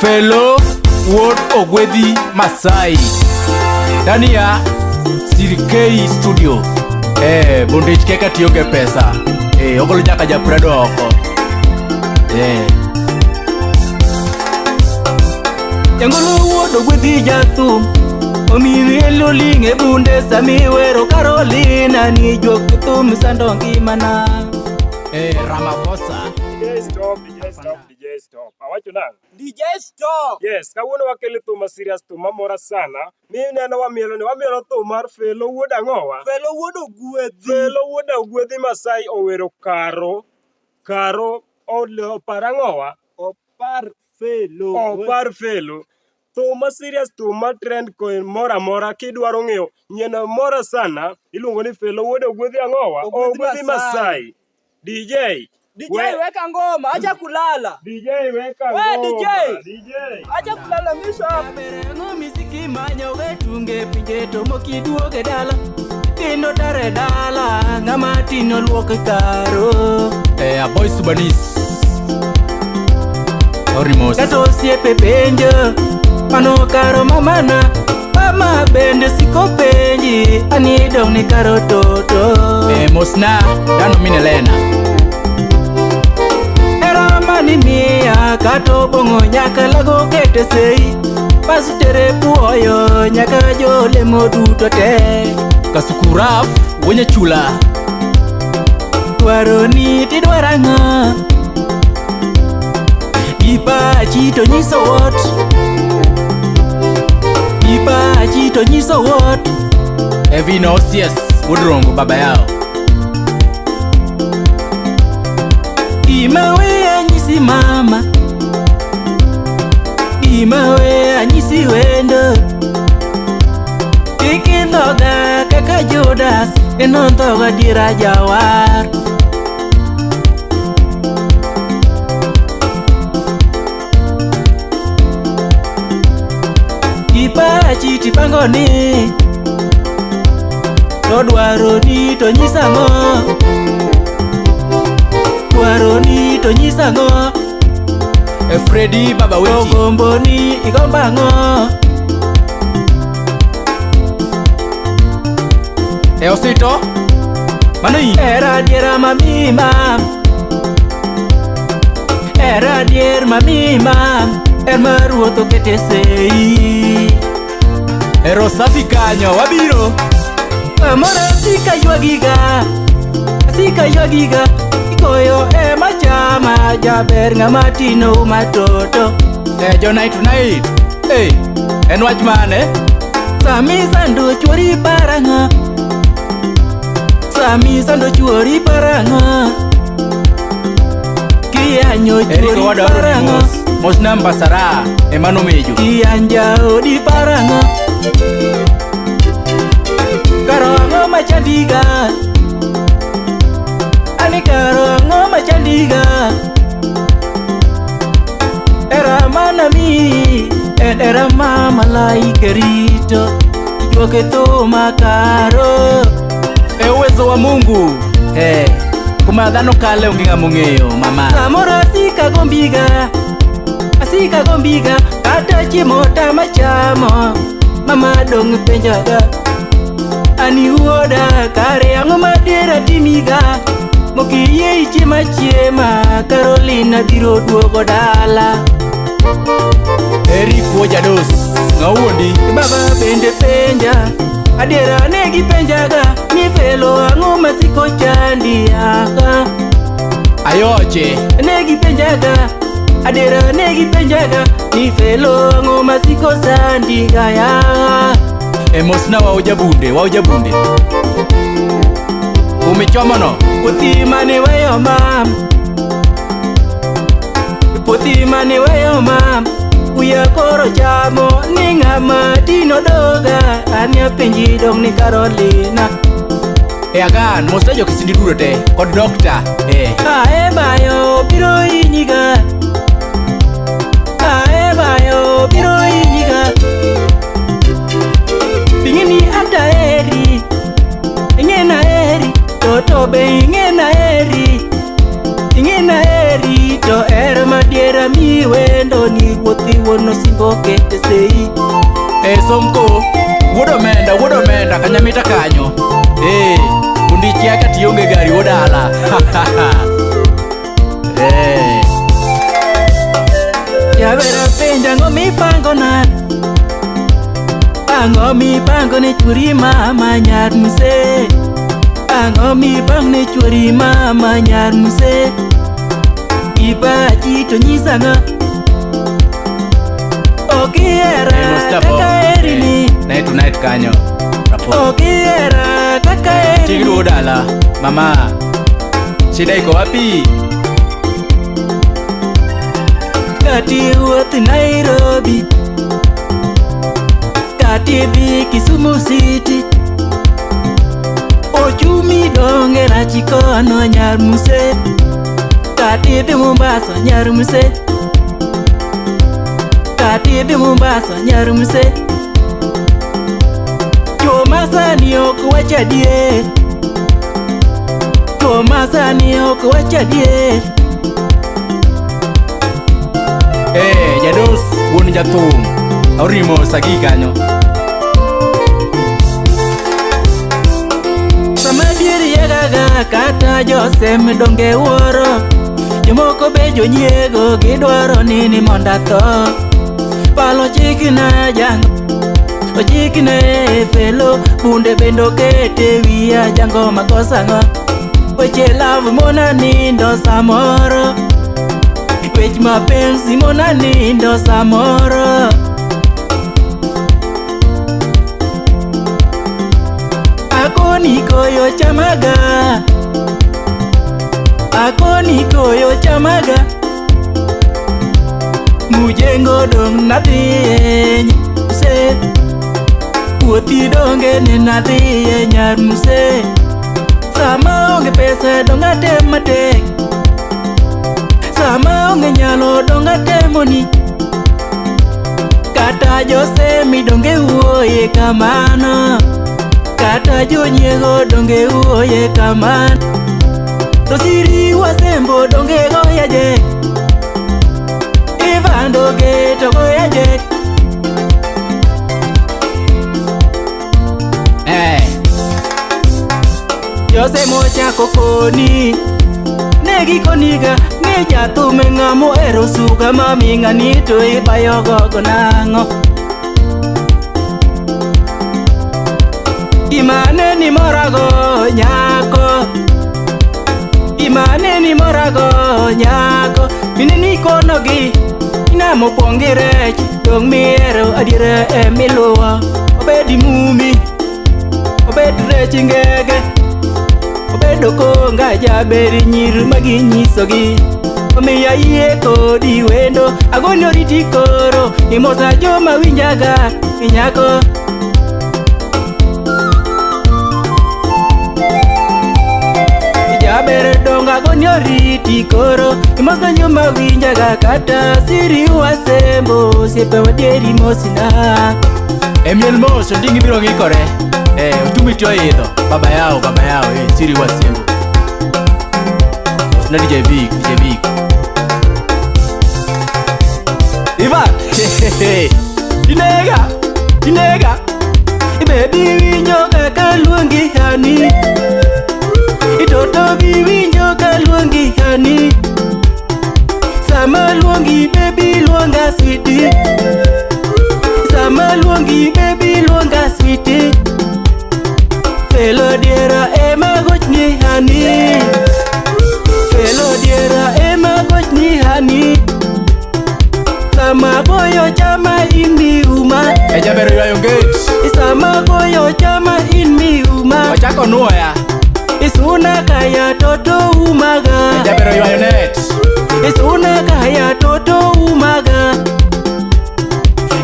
Felo Wuod Ogwedhi Masai. Dania Sirkei Studio. Bundich keka tiyo ge pesa. Ogolo nyaka japredo oko. Jangolo wuod Ogwedhi jathum omiyo elo ling' e bunde sami wero Carolina ni juok thum sando ngimana. Ramaphosa. DJ stop, DJ stop, DJ stop. Awacho nang'o? DJ stop. Yes, kawuono wakelo thum ma serious, thum mamora sana. Mi neno wamielo ni wamielo thum mar Felo wuod ang'owa? Felo wuod Ogwedhi. Felo wuod Ogwedhi Masai owero karo, karo opar ang'owa? Opar Felo. Opar Felo. Thum ma serious, thum ma trend koin mora mora kidwaro ng'eyo nyieno mora sana iluongo ni Felo wuod Ogwedhi ang'owa? Ogwedhi Masai. DJ. DJ weka ngoma, acha kulala. DJ weka We, ngoma. DJ. DJ. Acha kulala misho. Misiki manyo tunge pinje to mokiduoge dala. Tindo tare dala, ng'ama tino luok karo. Aboy Subanis. Orimos. Kata osiepe penjo, mano karo mamana. Mama bende siko penji, ani dong' ni karo toto. Mosna Dano Minelena. Era mani miya, kata obong'o nyaka lago kete sei. Pas tere puoyo, nyaka jolemo duto te. Kasukuraf, wenye chula. Dwaro ni tidwaro ang'o? Gipachi to nyiso what? Gipachi to nyiso what? Evino OCS, Wuod baba yao. Gima we anyisi mama, gima we anyisi wendo. Kik indhoga kaka Judas, inondhoga dira jawar. Gipachi tipango ni, to dwaro ni to nyisa ang'o? Dwaro ni to nyisa ang'o? Freddy baba To wechi. gombo ni igombo ang'o? Osito. Mano in. Era adiera mamima, era adier mamima, er ma ruoth okete sei. Rosafi kanyo, wabiro. Samoro asika ywagiga, asika ywagiga, ikoyo ema chama, jaber ng'ama tino matoto. Jo night tonight. En wach mane? Sami sando chuori parang'o? Sami sando chuori parang'o? Kiyanyo Eriko chuori wadwaro ni parang'o? mos. Mos namba Sara, emano mejo. Kiyanja odi parang'o? Karo ang'o machandiga? Ani karo ang'o machandiga? Era mana mi, en era ma malaika rito, ijuoke thuma karo. Uwezo wa Mungu. Kuma dhano kale onge ng'ama ong'eyo, mama. Samoro asika gombiga, asika gombiga, kata chiemo tama chamo, mama dong' penjaga. Ani wuoda, kare ang'o madiera timiga? Mokiyie ichiema chiema, Carolina biro duogo dala. Eric Wuojados, ng'a wuondi? Baba bende penja, adiera ne gipenjaga, ni Felo ang'o masiko chandi aka. Ayoche. Ne gipenjaga, adiera ne gipenjaga, ni Felo ang'o masiko sandi gaya. Mosna waoja bunde, waoja bunde. Umichomo no? Puothi mane weyo mam, puothi mane weyo mam, wiya koro chamo ni ng'ama tino doga, an apenji dong' ni Carolina. Agan, mosna jo Kisindi duto te, kod dokta. Ae bayo biro hinyiga, ae bayo biro hinyiga. Ing'eni anta eri, ing'ena eri, to be ing'ena eri, ing'ena eri, to er madiera mi wendo ni wuothi wuon osimbo kete sei. Eh, Sonko, wuod omenda, wuod omenda, kanyamita kanyo. Eh, undichia ka tionge gari wuod dala. Eh. Jabera penjo ang'o mipango na? Ang'o mipango ne chwori mama nyar muse? Ang'o mipango ne chwori mama nyar muse? Ipachi to nyisa ang'o? Ok ihera Eh, Mustafa. kaka erini. Eh, night to night kanyo. Rapo. Ok ihera kaka Chigi erini. wuod dala. Mama. Shida iko wapi? Kati wuoth Nairobi, kati dhi Kisumu City, ochumi donge rach kono nyar muse, kati dhi Mombasa nyar muse, kati dhi Mombasa nyar muse. Joma sani ok wach adier, joma sani ok wach adier. Eh, jados wuon jathum. Orimo sagi kanyo. Sama dier yagaga kata josem donge wuoro. Jomoko be jonyiego gidwaro nini mondo atho. Palo chikna jango ochikne felo. Bunde bende okete wiya jango makosa ang'o. Weche love mona nindo samoro. Wech mapenzi mona nindo samoro. Akoni koyo chamaga, akoni koyo chamaga. Mujengo dong nadhiye muse. Wuothi donge ne nadhiye nyar muse. Sama onge pesa dong atem matek. Sama onge nyalo dong atemoni. Kata josemi donge wuoye kamano. Kata jonyiego donge wuoye kamano. To siri wasembo donge goya jek. Ivan donge to goya jek. Eh, Josemo chako koni. Ne gikoniga ni jathum ng'ama ohero suga mami ng'ani to ibayo gogo nang'o. Gima ne ni morago nyako. Gima ne ni morago nyako. Mine ni konogi inamo pong' gi rech. Dong' mihero adiera emiluwo. Obed mumi, obed rech ngege, obedo konga jaber nyiri maginyisogi. Omiyo ayie kodi wendo, agoni oriti koro, imosa joma winjaga inyako. Jaber dong agoni oriti koro, imosa joma winjaga kata siri wasembo, osiepe wadieri mosina. E miel mos ondingi biro ng'ikore. Eh, ochumi ti oidho. Baba yao, baba yao, eh, siri wasembo. Osna DJ Vic, DJ Vic. Ivan! Inega! Inega! Baby winjo kaka luongi hani. Itoto bi winjo ka luongi hani. Sama luongi baby luonga sweetie. Sama luongi baby luonga sweetie. Felo diera ema gochni hani. Felo diera ema gochni hani. Sama goyo chama in miuma. E jaber ywayo ngech. Sama goyo chama in miuma. Ochako nuoya. Isuna kaya toto umaga. E jaber ywayo net. Isuna kaya toto umaga.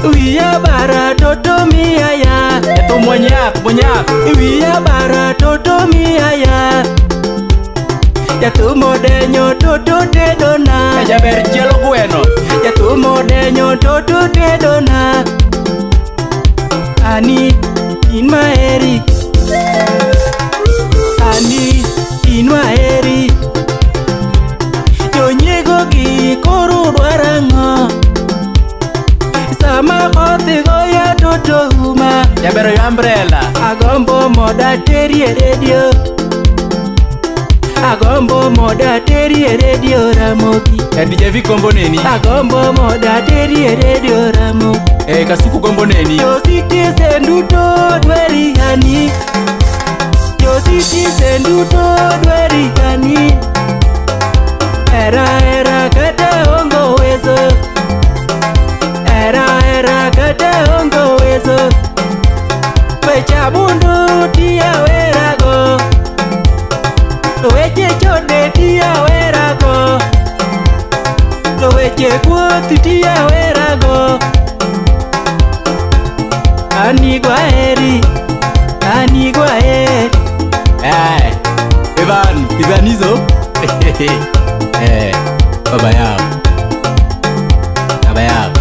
Wiya bara toto miaya. E thum monyak, monyak. Wiya bara toto miaya. Jathum odenyo toto tedona. E jaber chielo gweno. Jathum odenyo toto tedona. Ani in maheri. Ani in maheri. Jonyiego gi koro dwaro ang'o? Jabero yo umbrella. Agombo moda teri e redio. Agombo moda teri e redio Ramogi. Eh, DJ V gombo neni. Agombo moda teri e redio Ramogi. Eh, Kasuku gombo neni. Jo citizen duto dweri yani. Jo citizen duto dweri yani. Era era kata ongo uwezo. Era era kata ongo uwezo. Wecha bundu tia werago. To weche chode tia werago. To weche kuoth tia werago. Anigo aheri, anigo aheri. Eh, Ivan, Ivanizo. Eh, baba yao. Baba yao.